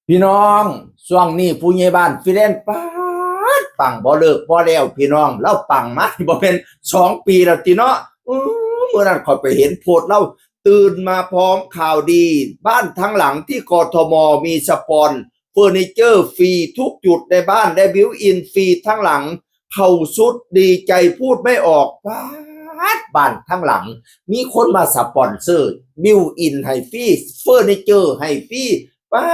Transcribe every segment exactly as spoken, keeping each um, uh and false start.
พี่น้อง ช่วงนี้ผู้ใหญ่บ้านฟรีแลนซ์ปาดปังบ่เลิกบ่แล้ว พี่น้อง ลาวปังมาบ่แม่นสองปีแล้วติเนาะ อื้อ มื้อนั้นข้อยไปเห็นโพสต์ลาว ตื่นมาพร้อมข่าวดี บ้านทั้งหลังที่ กทม มีสปอนเฟอร์นิเจอร์ฟรีทุกจุดในบ้าน และบิวอินฟรีทั้งหลัง เข้าสุดดีใจพูดไม่ออก ปาด บ้านทั้งหลัง มีคนมาสปอนเซอร์ บิวอินให้ฟรี เฟอร์นิเจอร์ให้ฟรี ปา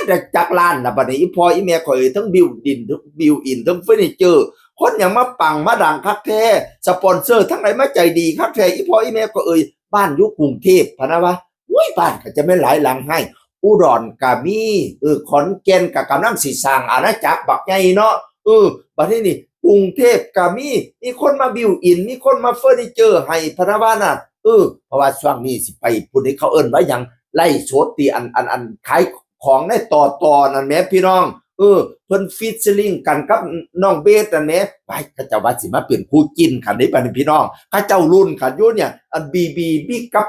ด จักล้านล่ะบัดนี้ อีพ่ออีแม่ข้อยเอ้ย ทั้งบิวอิน ทั้งบิวอิน ทั้งเฟอร์นิเจอร์ คนหยังมาปังมาดังคักแท้ สปอนเซอร์ทั้งหลายมาใจดีคักแท้ อีพ่ออีแม่ข้อยเอ้ย บ้านอยู่กรุงเทพฯ พะนะวะ อุ้ย บ้านก็จะแม่นหลายหลังให้ อุดรก็มี เออ ขอนแก่นก็กำลังสิสร้างอาณาจักรบักใหญ่เนาะ เออ บัดนี้นี่ กรุงเทพฯก็มี มีคนมาบิวอิน มีคนมาเฟอร์นิเจอร์ให้ พะนะวะน่ะ เออ เพราะว่าช่วงนี้สิไปพุ้นนี่ เขาเอิ้นว่าหยัง ไลฟ์สดติ อัน อัน อันขายของในต่อๆ นั่นแหมพี่น้อง เออ เพิ่นฟีเจอริ่งกันกับน้องเบสนั่นแหม ไป เขาเจ้าว่าสิมาเป็นคู่จิ้นกันเด้บัดนี้พี่น้อง เขาเจ้าลุ้นกันอยู่เนี่ย อัน บีบี บิ๊กกับ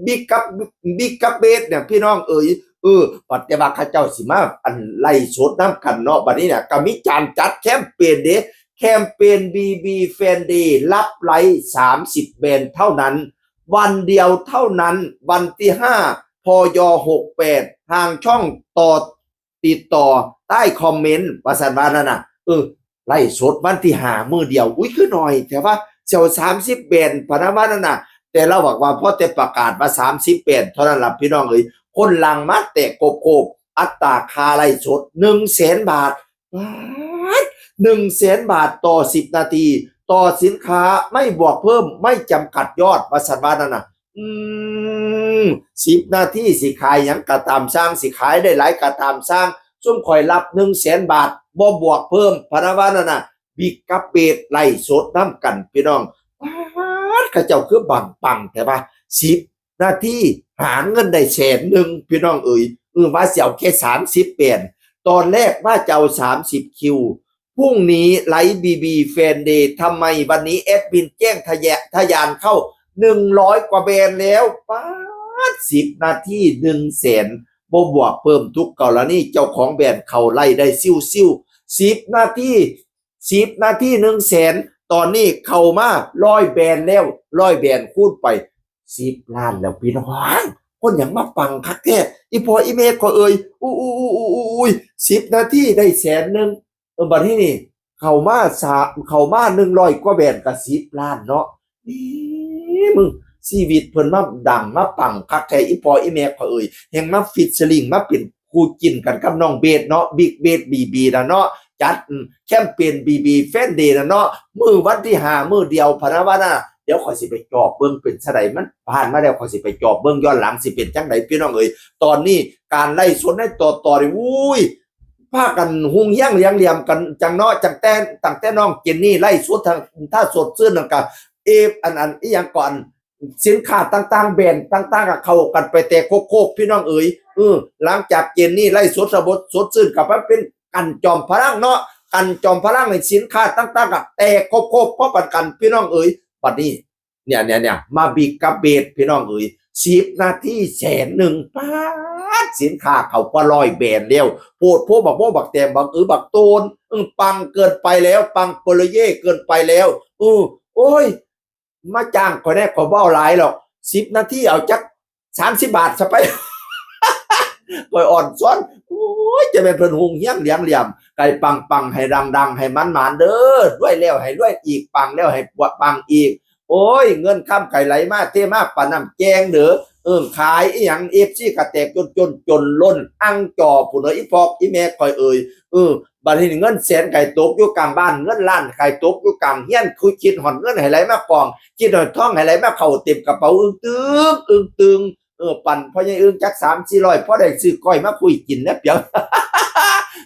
บิ๊กกับ บิ๊กกับเบสเนี่ยพี่น้องเอ๋ย เออ บัดแต่ว่าเขาเจ้าสิมาอันไลฟ์สดนำกันเนาะ บัดนี้เนี่ยก็มีการจัดแคมเปญเด้ แคมเปญ บีบี Fan Day รับไลค์ สามสิบ แบรนด์เท่านั้น วันเดียวเท่านั้น วันที่ ห้า พย หกแปด ทางช่องต่อ ติดต่อใต้คอมเมนต์ ว่าซั่นว่านั่นน่ะ เออ ไลฟ์สดวันที่ ห้า มื้อเดียว อุ๊ย คือน้อยแท้วะ สิเอา สามสิบ แบรนด์ พะนะว่านั่นน่ะ แต่ลาวบอกว่าพอแต่ประกาศว่า สามสิบ แบรนด์ เท่านั้นล่ะพี่น้องเอ๋ย คนหลั่งมาแตกโคบๆ อัตราค่าไลฟ์สด หนึ่งแสน บาท บาท หนึ่งแสน บาทต่อ สิบ นาที ต่อสินค้า ไม่บวกเพิ่ม ไม่จำกัดยอด ว่าซั่นว่านั่นน่ะ อืม สิบ นาทีสิขายหยังก็ตามซ่าง สิขายได้หลายก็ตามซ่าง ซุมข้อยรับ หนึ่งแสน บาท บ่บวกเพิ่ม พะนะว่านั่นน่ะ บิ๊กกับเบสไลฟ์สดนำกันพี่น้อง ปาด เขาเจ้าคือบังปังแท้วะ สิบ นาทีหาเงินได้แสนหนึ่ง พี่น้องเอ๋ย เออ ว่าสิเอาแค่ สามสิบ แบรนด์ ตอนแรกว่าจะเอา สามสิบ คิว พรุ่งนี้ไลฟ์ บีบี Fan Day ทำไมวันนี้แอดมินแจ้งทะแยะ ทะยานเข้า หนึ่งร้อย กว่าแบรนด์แล้ว ปาด สิบ นาที หนึ่งแสน บ่บวกเพิ่มทุกกรณี เจ้าของแบรนด์เข้าไลฟ์ได้ซิ่วๆ สิบ นาที สิบ นาที หนึ่งแสน ตอนนี้เข้ามา ร้อย แบรนด์แล้ว ร้อย แบรนด์คูณไป สิบ ล้านแล้วพี่น้อง คนหยังมาปังคักแท้ อีพ่ออีแม่ข้อยเอ่ย อู้อู้อู้อู้อู้อุ้ย สิบ นาทีได้แสนหนึ่ง เออ บัดนี้นี่ เข้ามาสา เข้ามา หนึ่งร้อย กว่าแบรนด์ก็ สิบ ล้านเนาะ นี่มึง ชีวิตเพิ่นมาดังมาปังคักแท้ อีพ่ออีแม่ข้อยเอ่ย แฮ่งมาฟีเจอริ่ง มาเป็นคู่จิ้นกันกับน้องเบสเนาะ บิ๊กเบส บีบี น่ะเนาะ จัด อืม แคมเปญ บีบี Fan Day น่ะเนาะ มื้อวันที่ ห้า มื้อเดียว พะนะว่าน่ะ เดี๋ยวข้อยสิไปจอบเบิ่งเป็นจั่งใด มันผ่านมาแล้ว ข้อยสิไปจอบเบิ่งย้อนหลังสิเป็นจั่งใด พี่น้องเอ๋ย ตอนนี้การไลฟ์สดในต่อๆ นี่ อุ้ย พากันฮุ่งเฮี้ยงเหลียงเหลี่ยมกันจังเนาะ จังแต่ ตั้งแต่น้องเจนนี่ไลฟ์สดทาง ถ้าสดซื่นนั่นก็ เอฟ อัน อัน อีหยังก่อน สินค้าต่างๆ แบรนด์ต่างๆ ก็เข้ากันไปแตกโคบๆ พี่น้องเอ๋ย เออ หลังจากเจนนี่ไลฟ์สด สด สดซื่นก็มาเป็นกันจอมพลังเนาะ กันจอมพลัง ในสินค้าต่างๆ ก็แตกโคบๆ พอปานกัน พี่น้องเอ๋ย บัดนี้ เนี่ย เนี่ย เนี่ย มาบิ๊กกับเบส พี่น้องเอ๋ย สิบ นาทีแสนหนึ่ง ปาด สินค้าเข้ากว่า ร้อย แบรนด์แล้ว โพดโพบักโมบักแตง บักอือบักโตน เออ ปังเกินไปแล้ว ปังเปอร์เย่เกินไปแล้ว เออ โอ้ย มาจ้างข้อยแน่ ข้อยบ่เอาหลายหรอก สิบ นาทีเอาจัก สามสิบ บาทซะไป ข้อยอ่อนซ้อน โอ้ย จะแม่นเพิ่นฮุ่งเฮี้ยงเหลียงเหลี่ยม ไก่ปังๆ ให้ดังๆ ให้มันหมานเด้อ รวยแล้วให้รวยอีก ปังแล้วให้ปังอีก โอ้ย เงินคำไก่ไหลมาเทมาปานน้ำแกงเด้อ เออ ขายอีหยัง เอฟซี ก็แตกจน จน จนล้น อังจอพุ้นเอ้ย อีพ่ออีแม่ข้อยเอ่ย เออ บัดนี้เงินแสนไก่ตกอยู่กลางบ้าน เงินล้านไก่ตกอยู่กลางเฮือน คือคิดฮอดเงินให้ไหลมากอง คิดฮอดทองให้ไหลมาเข้าเต็มกระเป๋า อึ้งตึง อึ้งตึง เออ ปั่นพ่อใหญ่อึ้งจักสามสี่ร้อย พอได้ซื้อก้อยมาคุยกินนะเปียว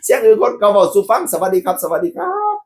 เสียงอึ้งคนเก่าเว้าสู่ฟัง สวัสดีครับ สวัสดีครับ